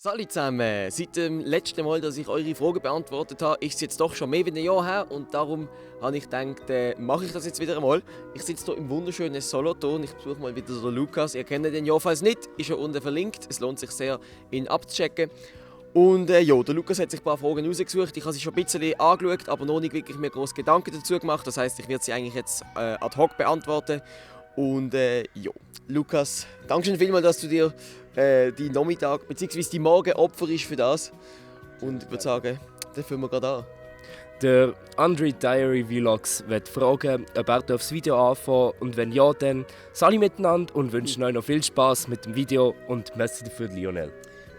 Salut zusammen! Seit dem letzten Mal, dass ich eure Fragen beantwortet habe, ist es jetzt doch schon mehr als ein Jahr her und darum habe ich gedacht, mache ich das jetzt wieder einmal. Ich sitze hier im wunderschönen Solothurn, ich besuche mal wieder den Lukas. Ihr kennt den ja falls nicht, ist ja unten verlinkt, es lohnt sich sehr, ihn abzuchecken. Und der Lukas hat sich ein paar Fragen rausgesucht, ich habe sie schon ein bisschen angeschaut, aber noch nicht wirklich mir grosse Gedanken dazu gemacht. Das heisst, ich werde sie eigentlich jetzt ad hoc beantworten. Und Lukas, danke schön vielmals, dass du dir die Nachmittag bzw. die Morgen opferst für das. Und ich würde sagen, dann fangen wir gerade an. Der Android Diary Vlogs wird fragen, ob er das Video anfangen und wenn ja, dann alle miteinander und wünschen euch noch viel Spaß mit dem Video und merci dafür, Lionel.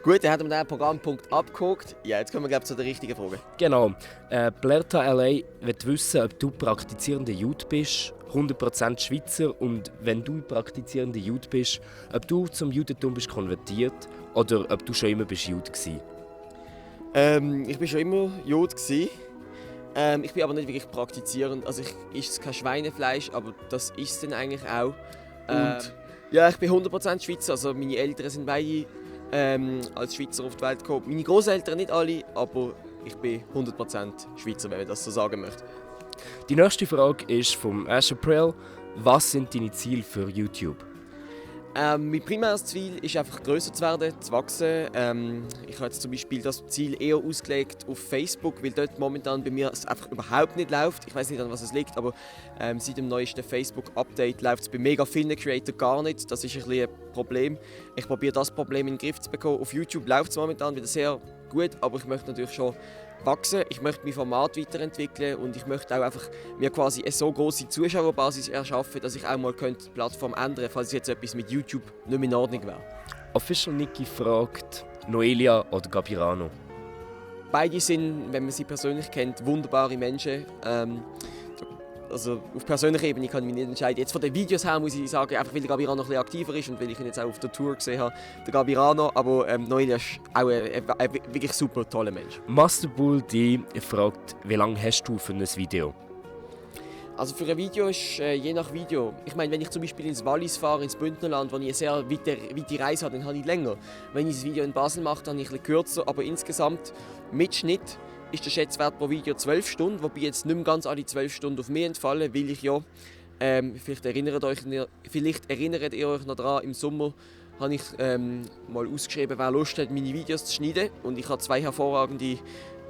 Gut, dann haben wir den Programmpunkt abgehakt. Ja, jetzt kommen wir glaube ich zu der richtigen Frage. Genau. Blerta LA wird wissen, ob du praktizierender Jude bist, 100% Schweizer und wenn du praktizierender Jude bist, ob du zum Judentum bist konvertiert oder ob du schon immer bist Jude gewesen. Ich war schon immer Jude. Ich bin aber nicht wirklich praktizierend. Also ich esse kein Schweinefleisch, aber das ist es dann eigentlich auch. Ja, ich bin 100% Schweizer. Also meine Eltern sind beide als Schweizer auf die Welt gekommen. Meine Großeltern nicht alle, aber ich bin 100% Schweizer, wenn man das so sagen möchte. Die nächste Frage ist vom Ash April. Was sind deine Ziele für YouTube? Mein primäres Ziel ist einfach grösser zu werden, zu wachsen. Ich habe jetzt zum Beispiel das Ziel eher ausgelegt auf Facebook, weil dort momentan bei mir es einfach überhaupt nicht läuft. Ich weiß nicht, an was es liegt, aber seit dem neuesten Facebook-Update läuft es bei mega vielen Creators gar nicht. Das ist ein bisschen ein Problem. Ich probiere das Problem in den Griff zu bekommen. Auf YouTube läuft es momentan wieder sehr gut, aber ich möchte natürlich schon wachsen. Ich möchte mein Format weiterentwickeln und ich möchte auch einfach mir quasi eine so grosse Zuschauerbasis erschaffen, dass ich auch mal die Plattform ändern könnte, falls jetzt etwas mit YouTube nicht mehr in Ordnung wäre. Official Niki fragt, Noelia oder Gabirano? Beide sind, wenn man sie persönlich kennt, wunderbare Menschen. Also auf persönlicher Ebene kann ich mich nicht entscheiden. Jetzt von den Videos her muss ich sagen, einfach weil der Gabirano noch ein bisschen aktiver ist und weil ich ihn jetzt auch auf der Tour gesehen habe, der Gabirano, aber Noelia ist auch ein wirklich super toller Mensch. Masterbull D fragt, wie lange hast du für ein Video? Also für ein Video ist je nach Video. Ich meine, wenn ich zum Beispiel ins Wallis fahre, ins Bündnerland, wo ich eine sehr weite Reise habe, dann habe ich länger. Wenn ich das Video in Basel mache, dann habe ich ein bisschen kürzer, aber insgesamt mit Schnitt ist der Schätzwert pro Video 12 Stunden, wobei jetzt nicht mehr ganz alle 12 Stunden auf mich entfallen, weil ich ja, vielleicht erinnert ihr euch noch daran, im Sommer habe ich mal ausgeschrieben, wer Lust hat, meine Videos zu schneiden. Und ich habe 2 hervorragende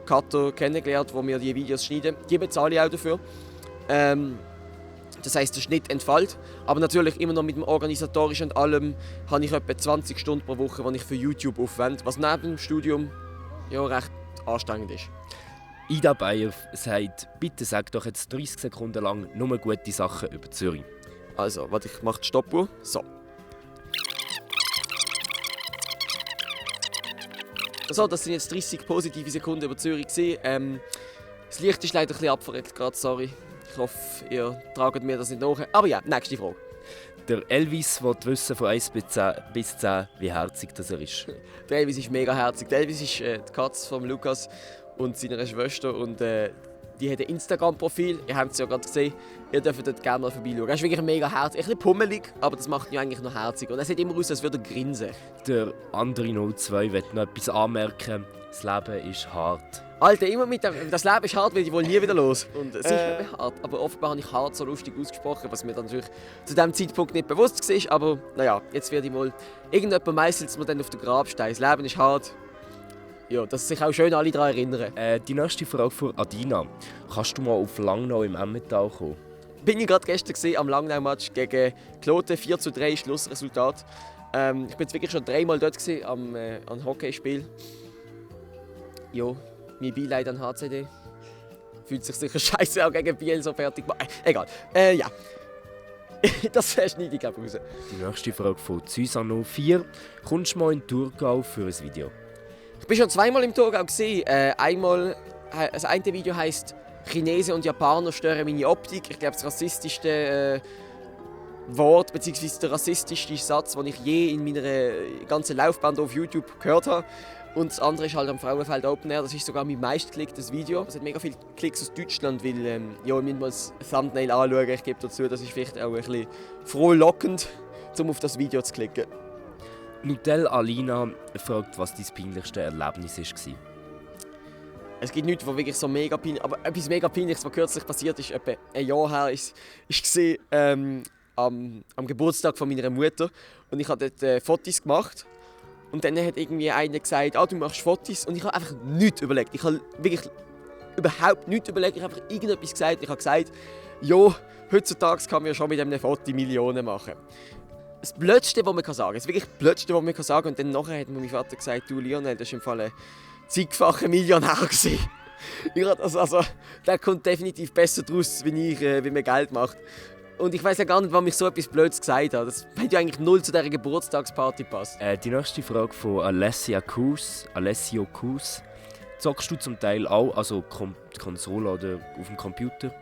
Cutter kennengelernt, die mir die Videos schneiden. Die bezahle ich auch dafür. Das heisst, der Schnitt entfällt. Aber natürlich immer noch mit dem Organisatorischen und allem habe ich etwa 20 Stunden pro Woche, die ich für YouTube aufwende, was neben dem Studium ja recht anstrengend ist. Ida Bayer sagt, bitte sag doch jetzt 30 Sekunden lang nur gute Sachen über Zürich. Also, warte, ich mache die Stoppuhr. So. So, das sind jetzt 30 positive Sekunden über Zürich gewesen. Das Licht ist leider ein bisschen abverreckt gerade, sorry. Ich hoffe, ihr tragt mir das nicht nach. Aber ja, nächste Frage. Der Elvis will wissen von 1 bis 10, wie herzig das er ist. Der Elvis ist mega herzig. Der Elvis ist die Katze von Lukas und seiner Schwester. Und die hat ein Instagram-Profil. Ihr habt es ja gerade gesehen. Ihr dürft dort gerne mal vorbeischauen. Er ist wirklich mega herzig. Ein bisschen pummelig, aber das macht ihn eigentlich noch herzig. Und er sieht immer aus, als würde er grinsen. Der andere 02 will noch etwas anmerken. Das Leben ist hart. Alter, immer mit das Leben ist hart, will ich wohl nie wieder los. Und es ist eben hart, aber offenbar habe ich hart so lustig ausgesprochen, was mir dann natürlich zu diesem Zeitpunkt nicht bewusst war. Aber naja, jetzt werde ich mal... Irgendjemand meistelt mir dann auf den Grabstein. Das Leben ist hart. Ja, dass sich auch schön alle daran erinnern. Die nächste Frage von Adina. Kannst du mal auf Langnau im Emmental kommen? Bin ich gerade gestern gesehen am Langnau-Match gegen Kloten, 4:3 Schlussresultat. Ich bin jetzt wirklich schon 3-mal dort gewesen, am Hockeyspiel. Ja, mein Beileid an HCD. Fühlt sich sicher scheiße auch gegen Biel so fertig. Egal. Ja. Das schneide ich raus. Die nächste Frage von Zysano4. Kommst du mal in Thurgau für ein Video? Ich bin schon 2-mal im Thurgau gesehen. Einmal, das eine Video heisst «Chinesen und Japaner stören meine Optik». Ich glaube, das rassistischste Wort bzw. der rassistischste Satz, den ich je in meiner ganzen Laufbahn auf YouTube gehört habe. Und das andere ist halt am Frauenfeld Open Air. Das ist sogar mein meistgeklicktes Video. Es hat mega viele Klicks aus Deutschland, weil ja, ich muss mal das Thumbnail anschauen. Ich gebe dazu, das ist vielleicht auch ein bisschen frohlockend, um auf das Video zu klicken. Nutella Alina fragt, was dein peinlichste Erlebnis war. Es gibt nichts, was wirklich so mega peinlich. Aber etwas mega Peinliches, was kürzlich passiert ist, etwa ein Jahr her, am Geburtstag von meiner Mutter. Und ich habe dort Fotos gemacht. Und dann hat irgendwie einer gesagt, du machst Fotos. Und ich habe einfach nichts überlegt. Ich habe wirklich überhaupt nichts überlegt. Ich habe einfach irgendetwas gesagt. Ich habe gesagt, ja, heutzutage kann man ja schon mit einem Foto Millionen machen. Das Blödste, was man sagen kann. Das wirklich Blödste, was man sagen kann. Und dann nachher hat mir mein Vater gesagt, du Lionel, das war im Fall ein zigfacher Millionär gewesen. Der kommt definitiv besser draus, wie man Geld macht. Und ich weiß ja gar nicht, warum ich so etwas Blödes gesagt habe. Das hätte ja eigentlich null zu dieser Geburtstagsparty passt. Die nächste Frage von Alessio Kus. Zockst du zum Teil auch, also Konsole oder auf dem Computer?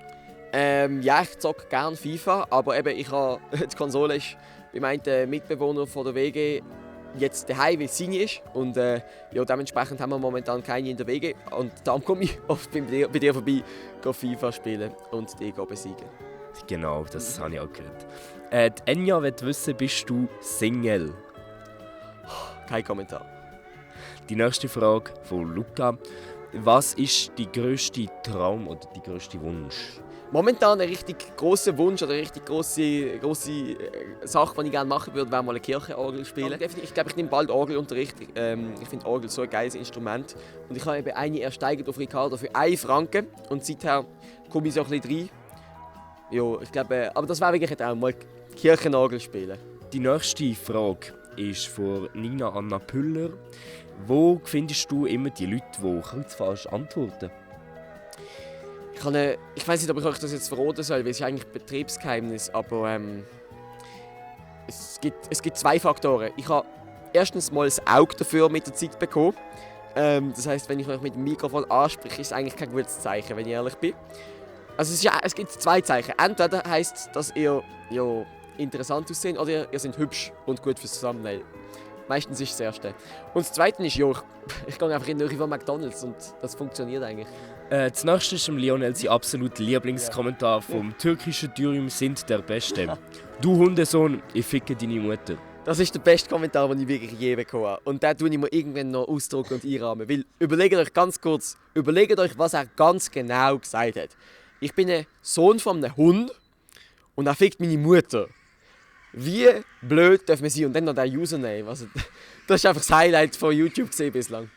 Ja, ich zocke gerne FIFA, aber eben, die Konsole ist bei meinem Mitbewohner von der WG jetzt daheim, weil es seine ist. Und dementsprechend haben wir momentan keine in der WG. Und darum komme ich oft bei dir vorbei, FIFA spielen und dich besiegen. Genau, das habe ich auch gehört. Die Enya will wissen, bist du Single? Kein Kommentar. Die nächste Frage von Luca. Was ist dein grösster Traum oder dein grösster Wunsch? Momentan ein richtig grosser Wunsch oder eine richtig grosse Sache, die ich gerne machen würde, wäre mal eine Kirchenorgel spielen. Ich glaube, ich nehme bald Orgelunterricht. Ich finde Orgel so ein geiles Instrument. Und ich habe eben eine ersteigert auf Ricardo für 1 Franken. Und seither komme ich so ein bisschen rein. Ja, ich glaube, aber das wäre wirklich ein Traum, mal Kirchenorgel spielen. Die nächste Frage ist von Nina Anna Püller. Wo findest du immer die Leute, die kreuzfalsch antworten? Ich weiß nicht, ob ich euch das jetzt verraten soll, weil es ist eigentlich Betriebsgeheimnis, aber es gibt 2 Faktoren. Ich habe erstens mal das Auge dafür mit der Zeit bekommen. Das heisst, wenn ich euch mit dem Mikrofon anspreche, ist es eigentlich kein gutes Zeichen, wenn ich ehrlich bin. Also es gibt 2 Zeichen. Entweder heisst es, dass ihr interessant aussehen oder ihr seid hübsch und gut fürs Thumbnail. Meistens ist es das Erste. Und das Zweite ist, ich gehe einfach in die Nähe von McDonald's und das funktioniert eigentlich. Das nächste ist Lionel sein absoluter Lieblingskommentar vom türkischen Dürüm sind der Beste. Du Hundesohn, ich ficke deine Mutter. Das ist der beste Kommentar, den ich wirklich je bekommen habe. Und den tue ich mir irgendwann noch ausdrucken und einrahmen. Weil, überlegt euch ganz kurz, was er ganz genau gesagt hat. Ich bin ein Sohn von einem Hund und er fickt meine Mutter. Wie blöd darf man sein? Und dann noch der Username. Also, das ist einfach das Highlight von YouTube bislang.